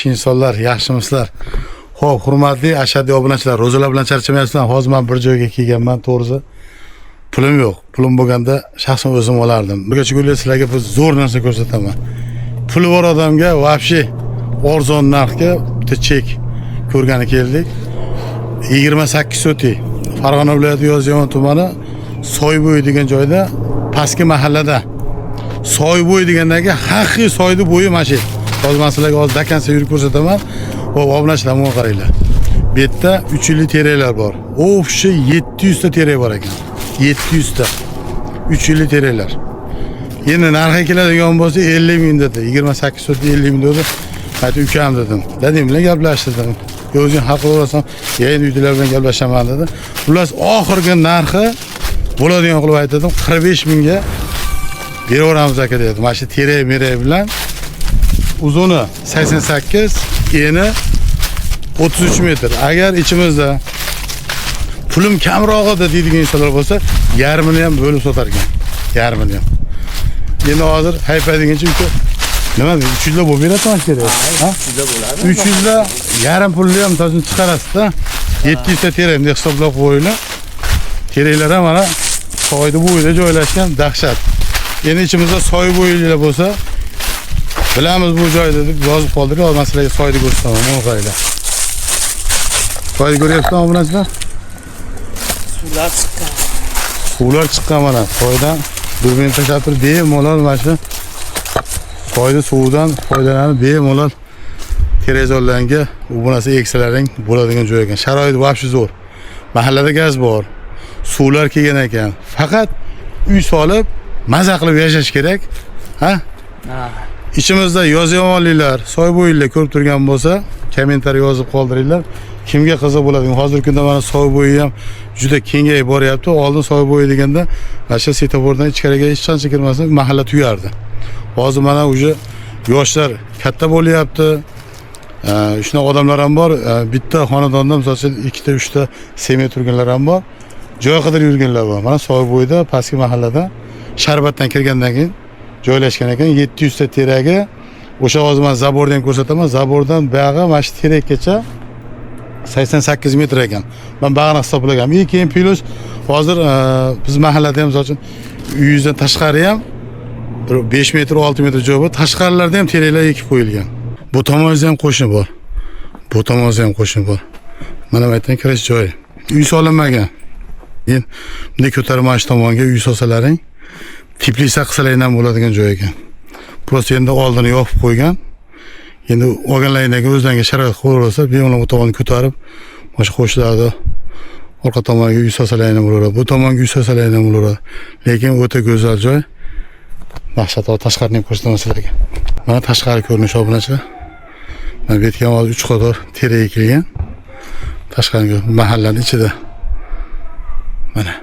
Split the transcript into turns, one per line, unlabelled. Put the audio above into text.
Yaxshi insonlar, yaxshimisizlar? Xo'p, hurmatli ashaddiy obunachilar, ro'zalar bilan charchamayapsizlar. Hozir men bir joyga kelganman, to'g'risi. Pulim yo'q. Pulim bo'lganda shaxsan o'zim olardim. Bugacha ko'rlar, sizlarga bir zo'r narsa ko'rsataman. Puli bor odamga вообще arzon narxga bitta chek ko'rgani keldik. 28 sotik. Farg'ona viloyati Yozyovon tumani Soybo'y degan joyda, pastki mahallada. Soybo'y degandagi haqiqiy soyni bo'yi mana shu. Hozir men sizlarga hozir до конца yurib ko'rsataman. Xo'p, obunachilar, bunga qaranglar. Bu yerda 3 yillik teraklar bor. Общий 700 ta terak bor ekan. 700 ta. 3 yillik teraklar. Endi narxi keladigan bo'lsa 50 ming dedi. 28 sotik 50 ming dedi. Aytib ukam dedim. Dadam bilan gaplashdim. O'zing haq qilaversan, endi uydagilar bilan gaplashaman dedi. Xullas, oxirgi narxi bo'ladigan qilib aytdim, 45 mingga beraveramiz aka dedi. Mana shu terak merak bilan uzuni 88, eni 33 metr. Agar ichimizda pulim kamroq edi deydigan insonlar bo'lsa, yarmini ham bo'lib sotar ekan. Yarmini ham. Endi hozir haypa deguncha uka nima deydi, 300 lab bo'lib beradi kerak. Ha?
300 bo'ladi.
300 la yarim pulni ham misol uchun chiqarasiz-da. 700 ta terak bunday hisoblab qo'yinglar. Teraklar ham mana soyni bo'yida joylashgan, dahshat. Endi ichimizda soy bo'yilar bo'lsa, bilamiz bu joyda deb yozib qoldiring. Hozir man sizlarga soyni ko'rsataman. Mana qaranglar. Soyni ko'ryapsizmi, obunachilar?
Suvlar chiqqan.
Suvlar chiqqan mana soydan durbin tashlab turib bemalol mana shu soyni suvidan foydalanib bemalol terakzorlarga bu narsa eksalaring bo'ladigan joy ekan. Sharoit вообще zo'r. Mahallada gaz bor. Suvlar kelgan ekan. Faqat uy solib, maza qilib yashash kerak. Ha?
Ha.
Ichimizda yozyovonliklar, soybo'yliklar ko'rib turgan bo'lsa, kommentariy yozib qoldiringlar. Kimga qiziq bo'ladi? Hozirgi kunda mana Soybo'yi ham juda kengayib boryapti. Oldin Soybo'yi deganda mana shu svetofordan ichkariga hech qancha kirmasdan mahalla tugardi. Hozir mana уже yoshlar katta bo'lyapti. Shunaqa odamlar ham bor. Bitta xonadonda misol uchun ikkita, uchta семья turganlar ham bor. Joy qidirib yurganlar bor. Mana Soybo'yda, pastki mahallada sharbatdan kirgandan keyin joylashgan ekan. 700 ta teragi. O'sha hozir man забор ni ham ko'rsataman. Забор dan buyog'i mana shu terakkacha 88 metr ekan. Man bag'ini hisoblaganman. И keyin плюс hozir biz mahallada ham misol uchun uyingizdan tashqari ham bir 5 metr, 6 metr joy bor. Tashqarilarda ham teraklar ekib qo'yilgan. Bu tomonda ham qo'shni bor. Bu tomonda ham qo'shni bor. Mana bu yerdan kirish joyi. Uy solinmagan. Endi bunday ko'tarib mana shu tomonga uy solsalaring, теплица qilsalaring ham bo'ladigan joy ekan. Просто endi oldini yopib qo'ygan. Endi olganlaringdan keyin o'zlariga sharoit qo'yaversa, bemalol bu tomonni ko'tarib, mana shu qo'shnilarni orqa tomoniga uy solsalaring ham bo'laveradi. Bu tomonga uy solsalaring ham bo'laveradi. Lekin o'ta go'zal joy. Dahshat, hozir tashqarini ham ko'rsataman sizlarga. Mana tashqari ko'rinishi, obunachilar. Mana bu yerga ham hozir 3 qator terak ekilgan. Tashqari mahallaning ichida. Mana.